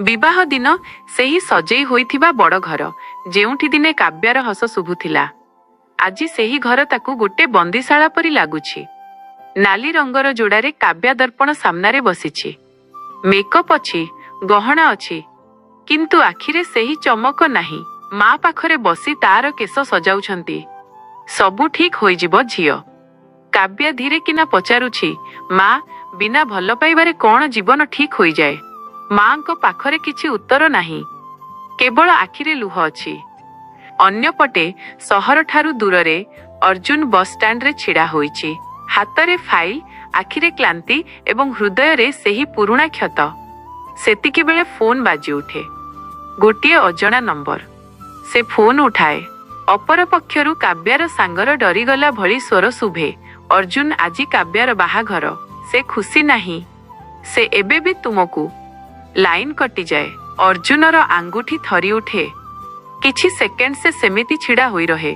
ବିବାହ ଦିନ ସେହି ସଜେଇ ହୋଇଥିବା ବଡ଼ ଘର, ଯେଉଁଠି ଦିନେ କାବ୍ୟାର ହସ ଶୁଭୁଥିଲା, ଆଜି ସେହି ଘର ତାକୁ ଗୋଟେ ବନ୍ଦିଶାଳା ପରି ଲାଗୁଛି। ନାଲି ରଙ୍ଗର ଯୋଡ଼ାରେ କାବ୍ୟା ଦର୍ପଣ ସାମ୍ନାରେ ବସିଛି। ମେକଅପ୍ ଅଛି, ଗହଣା ଅଛି, କିନ୍ତୁ ଆଖିରେ ସେହି ଚମକ ନାହିଁ। ମା ପାଖରେ ବସି ତାର କେଶ ସଜାଉଛନ୍ତି। "ସବୁ ଠିକ୍ ହୋଇଯିବ, ଝିଅ।" କାବ୍ୟା ଧୀରେ କିନା ପଚାରୁଛି, "ମା, ବିନା ଭଲ ପାଇବାରେ କଣ ଜୀବନ ଠିକ୍ ହୋଇଯାଏ?" ମାଙ୍କ ପାଖରେ କିଛି ଉତ୍ତର ନାହିଁ, କେବଳ ଆଖିରେ ଲୁହ ଅଛି। ଅନ୍ୟପଟେ ସହରଠାରୁ ଦୂରରେ ଅର୍ଜୁନ ବସ୍ ଷ୍ଟାଣ୍ଡରେ ଛିଡ଼ା ହୋଇଛି। ହାତରେ ଫାଇଲ, ଆଖିରେ କ୍ଳାନ୍ତି ଏବଂ ହୃଦୟରେ ସେହି ପୁରୁଣା କ୍ଷତ। ସେତିକି ବେଳେ ଫୋନ୍ ବାଜି ଉଠେ। ଗୋଟିଏ ଅଜଣା ନମ୍ବର। ସେ ଫୋନ୍ ଉଠାଏ। ଅପର ପକ୍ଷରୁ କାବ୍ୟାର ସାଙ୍ଗର ଡରିଗଲା ଭଳି ସ୍ୱର ଶୁଭେ, "ଅର୍ଜୁନ, ଆଜି କାବ୍ୟାର ବାହାଘର। ସେ ଖୁସି ନାହିଁ। ସେ ଏବେ ବି ତୁମକୁ।" ଲାଇନ୍ କଟିଯାଏ। ଅର୍ଜୁନର ଆଙ୍ଗୁଠି ଥରି ଉଠେ। କିଛି ସେକେଣ୍ଡ ସେ ସେମିତି ଛିଡ଼ା ହୋଇ ରହେ।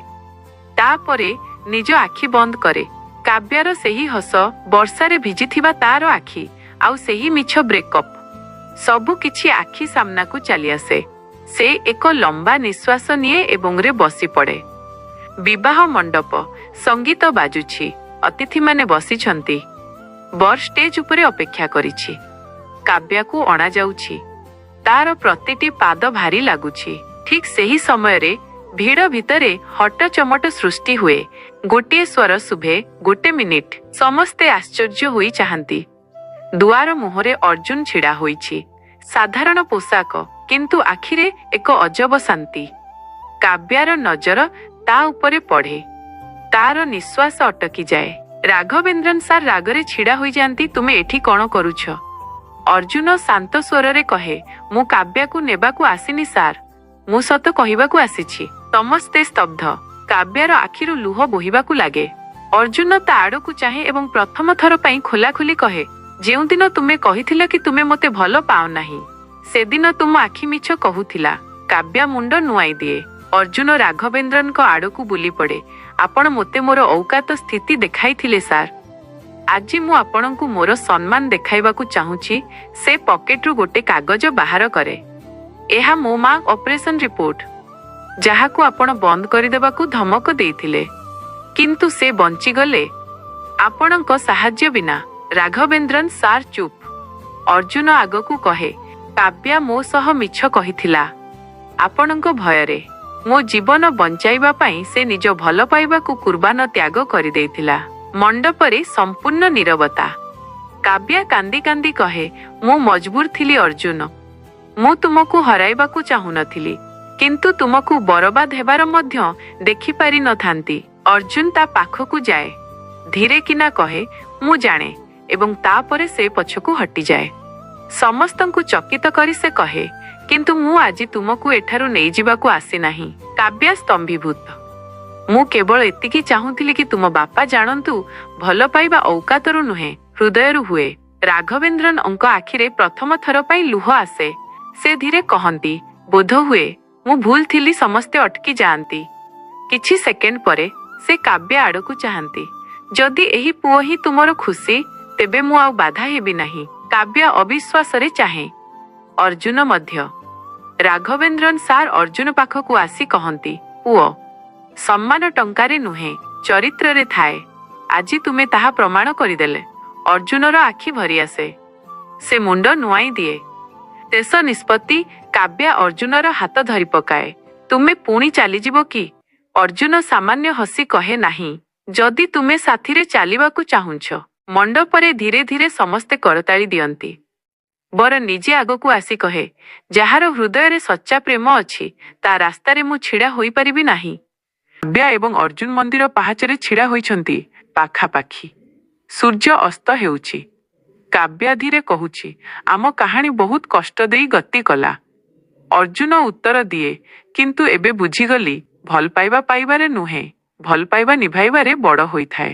ତାପରେ ନିଜ ଆଖି ବନ୍ଦ କରେ। କାବ୍ୟାର ସେହି ହସ, ବର୍ଷାରେ ଭିଜିଥିବା ତାର ଆଖି, ଆଉ ସେହି ମିଛ ବ୍ରେକଅପ୍, ସବୁ କିଛି ଆଖି ସାମ୍ନାକୁ ଚାଲିଆସେ। ସେ ଏକ ଲମ୍ବା ନିଶ୍ୱାସ ନିଏ ଏବଂ ରେ ବସି ପଡ଼େ। ବିବାହ ମଣ୍ଡପ। ସଙ୍ଗୀତ ବାଜୁଛି। ଅତିଥିମାନେ ବସିଛନ୍ତି। ବର ଷ୍ଟେଜ ଉପରେ ଅପେକ୍ଷା କରିଛି। କାବ୍ୟାକୁ ଅଣାଯାଉଛି। ତାର ପ୍ରତିଟି ପାଦ ଭାରି ଲାଗୁଛି। ଠିକ୍ ସେହି ସମୟରେ ଭିଡ଼ ଭିତରେ ହଟଚମଟ ସୃଷ୍ଟି ହୁଏ। ଗୋଟିଏ ସ୍ୱର ଶୁଭେ, "ଗୋଟେ ମିନିଟ୍।" ସମସ୍ତେ ଆଶ୍ଚର୍ଯ୍ୟ ହୋଇ ଚାହାନ୍ତି। ଦୁଆର ମୁହଁରେ ଅର୍ଜୁନ ଛିଡ଼ା ହୋଇଛି। ସାଧାରଣ ପୋଷାକ, କିନ୍ତୁ ଆଖିରେ ଏକ ଅଜବ ଶାନ୍ତି। କାବ୍ୟାର ନଜର ତା ଉପରେ ପଡ଼େ। ତାର ନିଶ୍ୱାସ ଅଟକିଯାଏ। ରାଘବେନ୍ଦ୍ରନ ସାର୍ ରାଗରେ ଛିଡ଼ା ହୋଇଯାଆନ୍ତି, "ତୁମେ ଏଠି କଣ କରୁଛ?" ଅର୍ଜୁନ ଶାନ୍ତ ସ୍ୱରରେ କହେ, "ମୁଁ କାବ୍ୟାକୁ ନେବାକୁ ଆସିନି ସାର୍। ମୁଁ ସତ କହିବାକୁ ଆସିଛି।" ସମସ୍ତେ ସ୍ତବ୍ଧ। କାବ୍ୟାର ଆଖିରୁ ଲୁହ ବୋହିବାକୁ ଲାଗେ। ଅର୍ଜୁନ ତା ଆଡ଼କୁ ଚାହେଁ ଏବଂ ପ୍ରଥମ ଥର ପାଇଁ ଖୋଲାଖୋଲି କହେ, "ଯେଉଁଦିନ ତୁମେ କହିଥିଲ କି ତୁମେ ମୋତେ ଭଲ ପାଅ ନାହିଁ, ସେଦିନ ତୁମ ଆଖି ମିଛ କହୁଥିଲା।" କାବ୍ୟା ମୁଣ୍ଡ ନୁଆଇଁ ଦିଏ। ଅର୍ଜୁନ ରାଘବେନ୍ଦ୍ରନଙ୍କ ଆଡ଼କୁ ବୁଲି ପଡ଼େ। "ଆପଣ ମୋତେ ମୋର ଔକାତ ସ୍ଥିତି ଦେଖାଇଥିଲେ ସାର୍। ଆଜି ମୁଁ ଆପଣଙ୍କୁ ମୋର ସମ୍ମାନ ଦେଖାଇବାକୁ ଚାହୁଁଛି।" ସେ ପକେଟରୁ ଗୋଟେ କାଗଜ ବାହାର କରେ। "ଏହା ମୋ ମା ଅପରେସନ ରିପୋର୍ଟ, ଯାହାକୁ ଆପଣ ବନ୍ଦ କରିଦେବାକୁ ଧମକ ଦେଇଥିଲେ। କିନ୍ତୁ ସେ ବଞ୍ଚିଗଲେ, ଆପଣଙ୍କ ସାହାଯ୍ୟ ବିନା।" ରାଘବେନ୍ଦ୍ରନ ସାର୍ ଚୁପ୍। ଅର୍ଜୁନ ଆଗକୁ କହେ, "କାବ୍ୟା ମୋ ସହ ମିଛ କହିଥିଲା ଆପଣଙ୍କ ଭୟରେ। ମୋ ଜୀବନ ବଞ୍ଚାଇବା ପାଇଁ ସେ ନିଜ ଭଲ ପାଇବାକୁ କୁର୍ବାନ ତ୍ୟାଗ କରିଦେଇଥିଲା।" ମଣ୍ଡପରେ ସମ୍ପୂର୍ଣ୍ଣ ନୀରବତା। କାବ୍ୟା କାନ୍ଦି କାନ୍ଦି କହେ, "ମୁଁ ମଜବୁର ଥିଲି ଅର୍ଜୁନ। ମୁଁ ତୁମକୁ ହରାଇବାକୁ ଚାହୁଁନଥିଲି, କିନ୍ତୁ ତୁମକୁ ବରବାଦ ହେବାର ମଧ୍ୟ ଦେଖିପାରି ନଥାନ୍ତି।" ଅର୍ଜୁନ ତା ପାଖକୁ ଯାଏ। ଧୀରେ କିନା କହେ, "ମୁଁ ଜାଣେ," ଏବଂ ତାପରେ ସେ ପଛକୁ ହଟିଯାଏ। ସମସ୍ତଙ୍କୁ ଚକିତ କରି ସେ କହେ, "କିନ୍ତୁ ମୁଁ ଆଜି ତୁମକୁ ଏଠାରୁ ନେଇଯିବାକୁ ଆସିନାହିଁ।" କାବ୍ୟା ସ୍ତମ୍ଭୀଭୂତ। "ମୁଁ କେବଳ ଏତିକି ଚାହୁଁଥିଲି କି ତୁମ ବାପା ଜାଣନ୍ତୁ, ଭଲ ପାଇବା ଔକାତରୁ ନୁହେଁ, ହୃଦୟରୁ ହୁଏ।" ରାଘବେନ୍ଦ୍ରନଙ୍କ ଆଖିରେ ପ୍ରଥମ ଥର ପାଇଁ ଲୁହ ଆସେ। ସେ ଧୀରେ କହନ୍ତି, "ବୋଧହୁଏ ମୁଁ ଭୁଲ ଥିଲି।" ସମସ୍ତେ ଅଟକି ଯାଆନ୍ତି। କିଛି ସେକେଣ୍ଡ ପରେ ସେ କାବ୍ୟା ଆଡ଼କୁ ଚାହାନ୍ତି। "ଯଦି ଏହି ପୁଅ ହିଁ ତୁମର ଖୁସି, ତେବେ ମୁଁ ଆଉ ବାଧା ହେବି ନାହିଁ।" କାବ୍ୟା ଅବିଶ୍ୱାସରେ ଚାହେଁ। ଅର୍ଜୁନ ମଧ୍ୟ। ରାଘବେନ୍ଦ୍ରନ ସାର୍ ଅର୍ଜୁନ ପାଖକୁ ଆସି କହନ୍ତି, "ପୁଅ, ସମ୍ମାନ ଟଙ୍କାରେ ନୁହେଁ, ଚରିତ୍ରରେ ଥାଏ। ଆଜି ତୁମେ ତାହା ପ୍ରମାଣ କରିଦେଲେ।" ଅର୍ଜୁନର ଆଖି ଭରି ଆସେ। ସେ ମୁଣ୍ଡ ନୁଆଇଁ ଦିଏ। ଶେଷ ନିଷ୍ପତ୍ତି। କାବ୍ୟା ଅର୍ଜୁନର ହାତ ଧରି ପକାଏ। "ତୁମେ ପୁଣି ଚାଲିଯିବ କି?" ଅର୍ଜୁନ ସାମାନ୍ୟ ହସି କହେ, "ନାହିଁ, ଯଦି ତୁମେ ସାଥିରେ ଚାଲିବାକୁ ଚାହୁଁଛ।" ମଣ୍ଡପରେ ଧୀରେ ଧୀରେ ସମସ୍ତେ କରତାଳି ଦିଅନ୍ତି। ବର ନିଜେ ଆଗକୁ ଆସି କହେ, "ଯାହାର ହୃଦୟରେ ସଚ୍ଚା ପ୍ରେମ ଅଛି, ତା ରାସ୍ତାରେ ମୁଁ ଛିଡ଼ା ହୋଇପାରିବି ନାହିଁ।" କାବ୍ୟା ଏବଂ ଅର୍ଜୁନ ମନ୍ଦିର ପାହାଚରେ ଛିଡ଼ା ହୋଇଛନ୍ତି, ପାଖାପାଖି। ସୂର୍ଯ୍ୟ ଅସ୍ତ ହେଉଛି। କାବ୍ୟା ଧୀରେ କହୁଛି, "ଆମ କାହାଣୀ ବହୁତ କଷ୍ଟ ଦେଇ ଗତି କଲା।" ଅର୍ଜୁନ ଉତ୍ତର ଦିଏ, "କିନ୍ତୁ ଏବେ ବୁଝିଗଲି, ଭଲ ପାଇବା ପାଇବାରେ ନୁହେଁ, ଭଲ ପାଇବା ନିଭାଇବାରେ ବଡ଼ ହୋଇଥାଏ।"